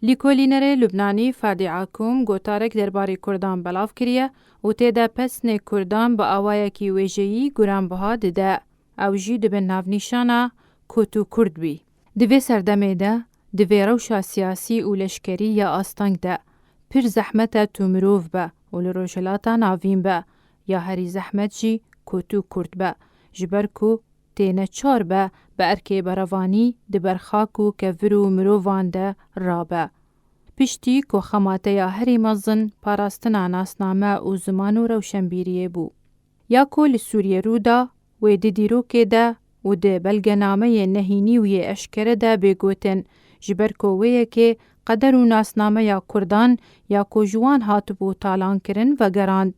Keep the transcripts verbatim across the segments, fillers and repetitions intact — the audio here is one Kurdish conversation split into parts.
Lîkolînerê Lubnanî Fadî Akum gotarek derbarê Kurdan belav kiriye û tê de pesnê Kurdan bi awayekî wêjeyî guranbiha dide. Ew jî dibe navnîşana ku tu Kurd bî. Di vê serdemê de, di vê rewşa siyasî û leşkerî ya asteng de, pir zehmet e tu mirov be û li Rojhilata Navîn be, ya herî zehmet jî ku tu Kurd be, ji ber ku tê neçar be bi erkê berevanî di ber xak û kevir û mirovan de rabe. Piştî ku xema te ya herî mezin parastina nasname û ziman û rewşenbîriyê bû. Ya ku li Sûriyê rû da, wê di dîrokê de û di belgenameyên nehînî û yê eşkere de bê gotin, ji ber ku wê yekê qeder û nasnameya Kurdan ya ku ji wan hatibû talankirin vegerand.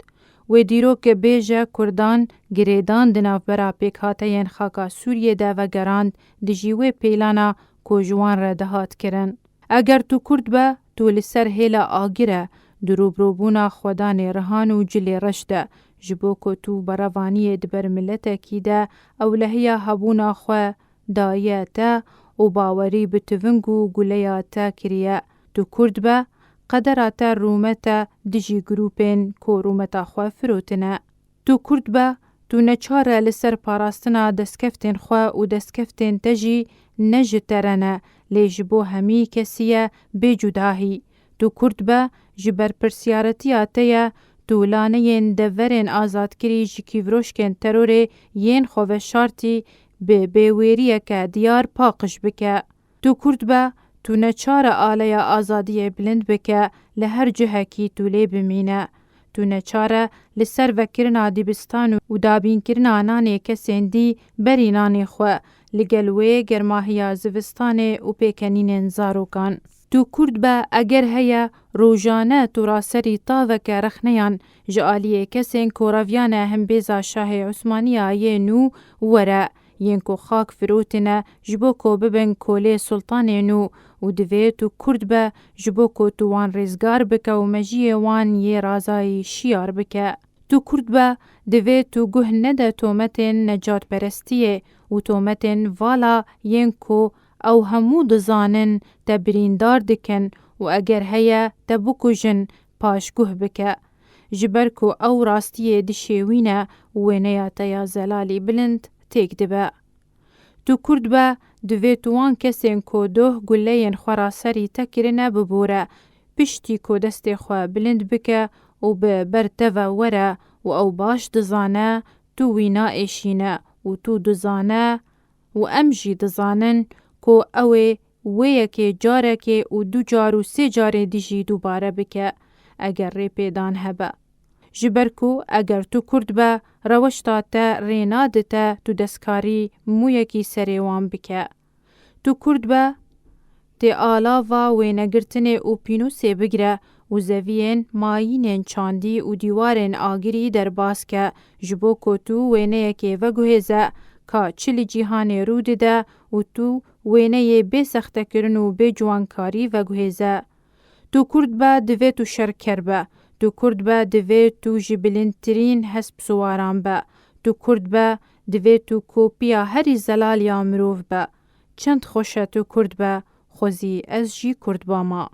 Wê dîrok bêje Kurdan girêdan di navbera pêkhateyên xaka Sûriyê de vegerand, dijî wê pêlana ku ji wan re dihat kirin. Eger tu Kurd be, tu li ser hêla agir e, di rûbirûbûna xwedanê rihan û cilê reş de, ji bo ku tu berevaniyê di ber miletekî de ewlehiya hebûna xwe daye te û bawerî bi tiving û guleya te kiriye. Tu Kurd be, qedera te rûmet e dijî grûpên ku rûmeta xwe firotine. Tu Kurd be, tu neçar e li ser parastina destkeftên xwe û destkeftên te jî ne ji te re ne, lê ji bo hemî kesî ye bê cudahî. Tu Kurd be, ji berpirsiyaretiya te ye, tu laneyên deverên azadkirî ji kîvroşkên terorê yên xweveşartî bi bêwêriyeke diyar paqij bike. Tu Kurd be, tu neçar e aleya azadiyê bilind bike, li her cihekî tu lê bimîne. Tu neçar e li ser vekirina dibistan û dabînkirina nanê kesên dî berî nanê xwe, li gel wê germahiya zivistanê û pêkenînên zarokan. Tu Kurd be, eger heye, rojane tu raserî taveke rexneyan ji aliyê kesên ku reviyane himbêza Şahê Osmaniya yê nû were, yên ku xak firotine ji bo ku bibin kolê sultanê nû û divê tu Kurd be ji bo ku tu wan rêzgar bike û mejiyê wan yê razayî şiyar bike. Tu Kurd be, divê tu guh nede tometên necatperestiyê û tometên vala yên ku ew hemû dizanin te birîndar dikin û eger heye te bikujin paş guh bike. Ji ber ku ew rastiyê dişêwîne û wêneya te ya zelalî bilind têk dibe. Tu Kurd be, divê tu wan kesên ku doh guleyên xwe raserî te kirine bibore, piştî ku destê xwe bilind bike û bi ber te ve were û ew baş dizane tu wî naêşîne û tu dizane û em jî dizanin ku ew ê wê yekê carekê û du car û sê carê dijî dubare bike, eger rêpêdan hebe. Ji ber ku eger tu Kurd be, rewişta te rê nadite tu destkarî mûyekî serê wan bike. Tu Kurd be, tê alava wênegirtinê û pînûsê bigire û zeviyên mayînên çandî û dîwarên agirî derbas ke, ji bo ku tu wêneyekê veguhêze ka çi li cîhanê rû dide û tu wêneyê bê sextekirin û bê ciwankarî veguhêze. Tu Kurd be, divê tu şerker be. Tu Kurd be, divê tu ji bilindtirîn hesp siwaran be. Tu Kurd be, divê tu kopiya herî zelal ya mirov be. Çend xweş e tu Kurd be, xwezî ez jî Kurd bama.